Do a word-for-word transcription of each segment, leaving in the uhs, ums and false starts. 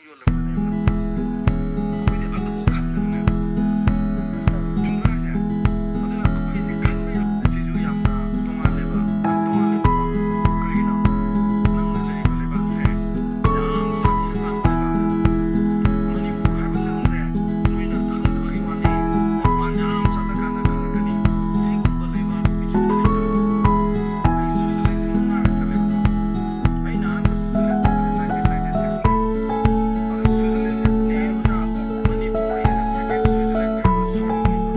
ꯌꯣꯜꯂꯕꯅꯦꯕ꯫ ꯑꯩꯈꯣꯏꯗꯤ ꯑꯗꯨꯕꯨ ꯈꯟꯗꯕꯅꯦꯕ꯫ ꯆꯨꯝꯗ꯭ꯔꯥ ꯍꯥꯏꯁꯦ? ꯑꯗꯨꯅ ꯑꯩꯈꯣꯏꯁꯦ ꯈꯟꯕ ꯌꯥꯕ ꯁꯤꯁꯨ ꯌꯥꯝꯅ ꯇꯣꯉꯥꯜꯂꯦꯕ, ꯌꯥꯝ ꯇꯣꯉꯥꯜꯂꯦꯕꯀꯣ꯫ ꯀꯔꯤꯒꯤꯅꯣ? ꯅꯪꯅ ꯂꯩꯔꯤꯕ ꯂꯩꯕꯥꯛꯁꯦ ꯌꯥꯝ ꯁꯥꯊꯤꯅ ꯇꯥꯡꯕ ꯂꯩꯕꯥꯛꯅꯦꯕ꯫ ꯃꯅꯤꯄꯨꯔ ꯍꯥꯏꯕ ꯂꯝꯁꯦ ꯅꯣꯏꯅ ꯈꯪꯗꯕꯒꯤ ꯋꯥꯅꯤ, ꯃꯄꯥꯟ ꯌꯥꯝ ꯆꯠꯂꯀꯥꯟꯗ ꯈꯪꯉꯛꯀꯅꯤ꯫ ꯁꯤꯒꯨꯝꯕ ꯂꯩꯕꯥꯛ ꯄꯤꯛꯆꯔꯗ ꯂꯩꯇꯕ꯫ ꯑꯩ ꯁ꯭ꯋꯤꯖꯔꯂꯦꯟꯁꯦ ꯃꯉꯥꯔꯛ ꯆꯠꯂꯦꯕꯀꯣ꯫ ꯑꯩꯅ ꯑꯍꯥꯟꯕ ꯁ꯭ꯋꯤꯖꯔꯂꯦꯟ ꯆꯠꯄꯁꯦ nineteen ninety six ꯅꯤ꯫ ꯑꯗꯣ ꯁ꯭ꯋꯤꯖꯔꯂꯦꯟꯁꯦ ꯂꯩꯔꯕꯅ ꯃꯅꯤꯄꯨꯔ ꯑꯩꯅ second ꯁ꯭ꯋꯤꯖꯔꯂꯦꯟ ꯍꯥꯏꯕ ꯁꯥꯎꯔꯛꯄꯅꯦꯕ꯫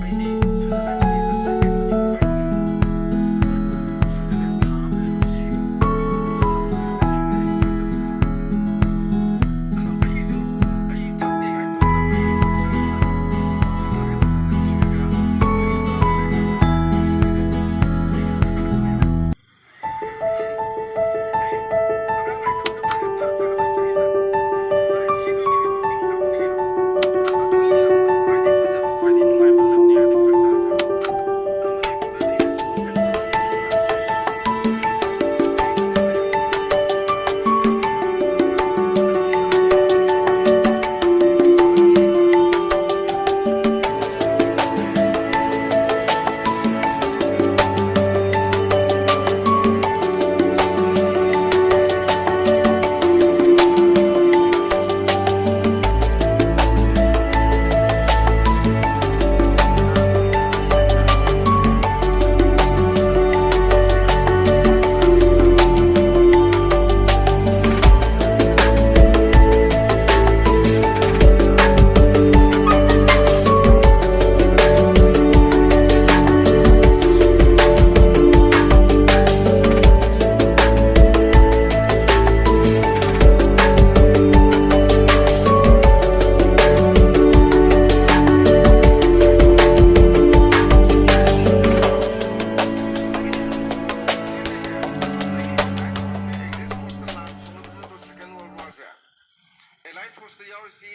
ꯑꯩꯗꯤ ꯁ꯭ꯋꯤꯖꯔꯂꯦꯟ ꯑꯅꯤꯁꯨ second ꯃꯅꯤꯄꯨꯔ ꯍꯥꯏꯕꯅꯦꯕ꯫ ꯁ꯭ꯋꯤꯖꯔꯂꯦꯟ ꯊꯥ ꯑꯃ ꯂꯩꯔꯨꯔ ꯁꯤꯔꯦ꯫ ꯑꯗꯣ ꯑꯩꯁꯨ ꯑꯩ ꯊꯛꯇꯦ ꯀꯥꯏꯅ ꯇꯧꯔꯒ Allied Forceꯇ ꯌꯥꯎꯔꯤꯁꯤ